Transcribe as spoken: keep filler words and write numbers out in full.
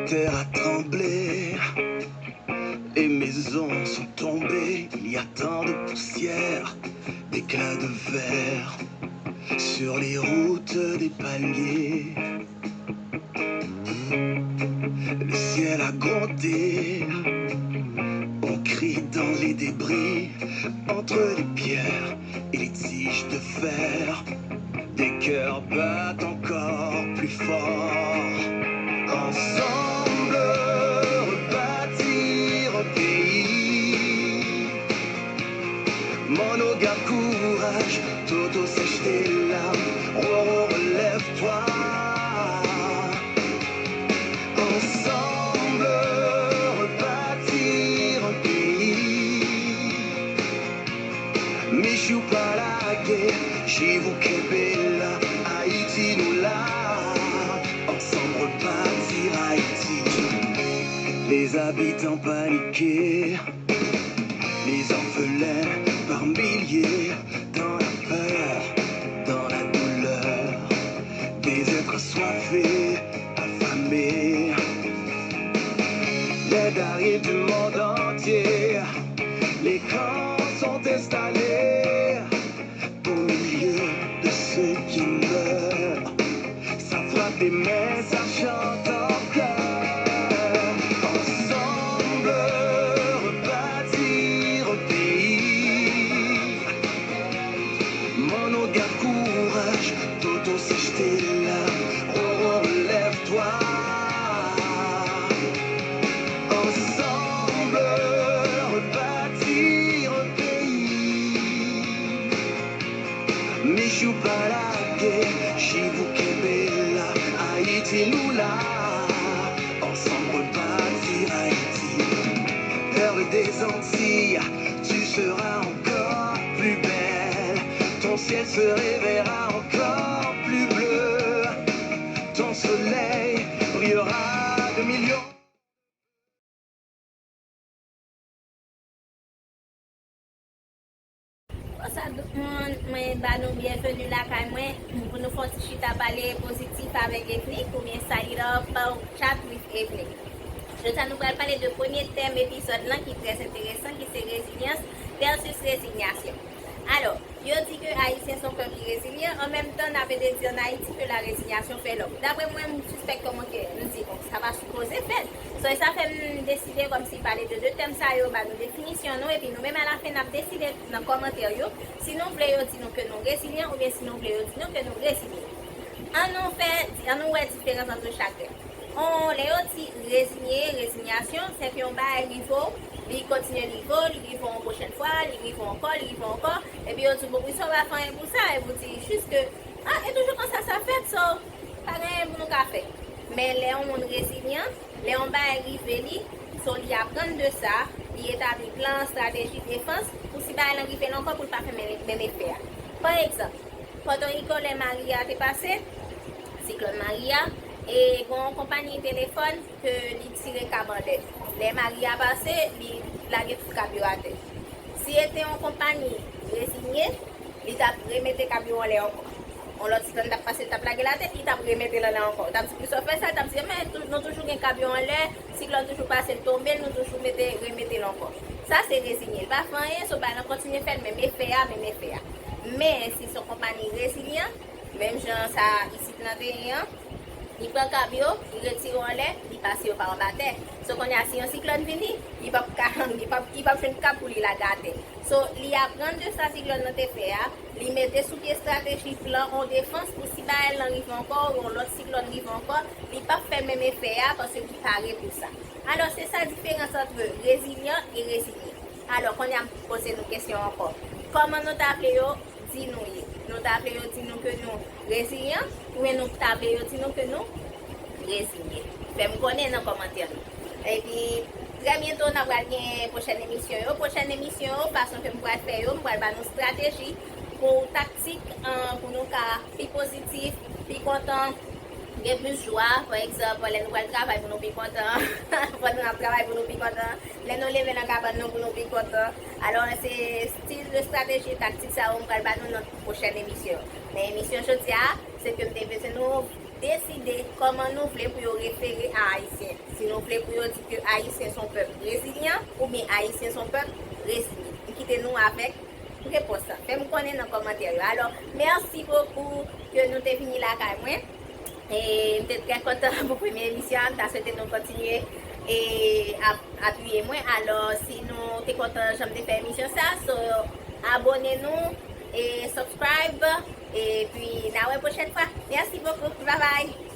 Terre a tremblé, les maisons sont tombées, il y a tant de poussière, d'éclats de verre sur les routes des palmiers. Le ciel a grondé, on crie dans les débris, entre les pierres et les tiges de fer. Des cœurs battent encore plus fort. Ensemble, rebâtir un pays. Mon gars, courage, Toto sèche tes larmes, Roro, relève-toi. Ensemble, rebâtir un pays. Michou pa lage, Chivou kenbe la, Ayiti nou la. Ensemble rebâtir Haïti. Les habitants paniqués, les orphelins par milliers, dans la peur, dans la douleur, des êtres assoiffés, affamés. L'aide arrive du monde entier, les camps sont installés au milieu de ceux qui meurent. Ça frappe des mains, ça chante en pleurs. Ensemble, rebâtir un pays. Mon gars, courage, Toto sèche tes larmes, Roro, relève-toi. Ensemble, rebâtir un pays. Michou pa lage, Chivou kenbe la, Ayiti nou la. Ensemble rebâtir Haïti. Perle des Antilles, tu seras encore plus belle. Ton ciel se réveillera encore plus bleu. Ton soleil brillera de millions. Bonsoir tout moun, mwen ba nou byenveni lakay mwen pou nou fè yon ti chita pale pozitif avèk Evnik oubyen Style It Up, Chat with Evnik. Jodi a nou pral pale de premye tèm epizòd lan ki trè enteresan, ki se rezilyans versus rezinyasyon. Alò, yo di ke Ayisyen se yon pèp ki rezilye, an menm tan n ap ede di ann Ayiti ke la rezinyasyon fè lòm. Daprè mwen, m sispèk kòman ke nou di, bon, sa pa sipoze fèt. So, e sa fè m deside kòmsi pale de de tèm sa yo, ba nou definisyon nou, epi nou menm alafen n ap deside nan kòmantè yo, si nou vle yo di nou ke nou rezilyan oubyen si nou vle yo di nou ke nou rezilye. An nou fè, an nou wè diferans ant chak tèm. On, lè yo di rezilye, rezinyasyon, se ke yon bagay rive w, li kontinye rive w, li rive w yon pwochèn fwa, li rive w ankò, li rive w ankò, epi yo di w, bon, poukisa w pa fè anyen pou sa, epi w di jis ke, ah, e toujou konsa sa fèt, so, pa gen anyen pou nou ka fè. Men lè yon moun rezilyan, lè yon bagay rive li, so li aprann de sa, li etabli plan, estrateji defans, pou si bagay lan rive l ankò, pou l pa fè menm, menm efè a. Pa egzanp, Pòtoriko, lè Maria te pase, siklòn Maria, e gen yon konpayi telefòn ke li tire kab anlè. Lè Maria pase, li lage tout kab yo atè. Si e te yon konpayi rezinye, li t ap remete kab yo anlè ankò. Yon lòt siklòn t ap pase, li t ap lage l atè, li t ap remete l anlè ankò. Li t ap di, poukisa w fè sa? Li t ap di, men tou- nou toujou gen kab yo anlè, siklòn toujou pase, l tonbe, nou toujou mete, remete l ankò. Sa se rezinye. Li pa fè anyen, so bagay lan kontinye fè l, menm efè a, menm efè a. Men, si se yon konpayi rezilyan, menm jan sa isit lan te ye an, li pran kab yo, li retire yo anlè, li pase yo pa anba tè. So, kounye a, si yon siklòn vini, li p ap ka, li p ap, li p ap jwenn kab pou li lage atè. So, li aprann de sa siklòn nan te fè a, li mete sou pye estrateji, plan, yon defans pou si bagay lan rive ankò, yon lòt siklòn rive ankò, li p ap fè menm efè a, paske li pare pou sa. Alò, se sa diferans ant rezilyan e rezilye. Alò, kounye a, m poze nou kesyon ankò. Kòman nou ta vle yo di nou ye? Nou ta vle yo di nou ke nou rezilyan, oubyen nou ta vle yo di nou ke nou rezinye? Fè m konnen nan kòmantè nou. Epi, trè byento, n a pral gen pwochèn emisyon yo. Pwochèn emisyon yo, fason ke m pral fè yo, m pral ba nou estrateji pou taktik, an, pou nou ka pi pozitif, pi kontan, gen plis jwa. Pa egzanp, lè nou pral travay pou nou pi kontan, pandan n ap travay pou nou pi kontan, lè nou leve nan kabann nou pou nou pi kontan. Alò, se stil de estrateji, taktik sa yo m pral ba nou nan pwochèn emisyon. Men emisyon jodi a, se ke m te bezwen nou deside kòman nou vle pou yo refere a Ayisyen. Si nou vle pou yo di ke Ayisyen se yon pèp rezilyan oubyen Ayisyen se yon pèp rezime. M kite nou avèk repons la. Fè m konnen nan kòmantè yo. Alò, mèsi bokou ke nou te vini lakay mwen. E m te trè kontan pou premye emisyon an. M ta swete nou kontinye e ap apiye mwen. Alò, si nou te kontan jan m te fè emisyon sa, so, abone nou e subscribe. Epi, n a wè pwochèn fwa. Mèsi bokou. Bye bye.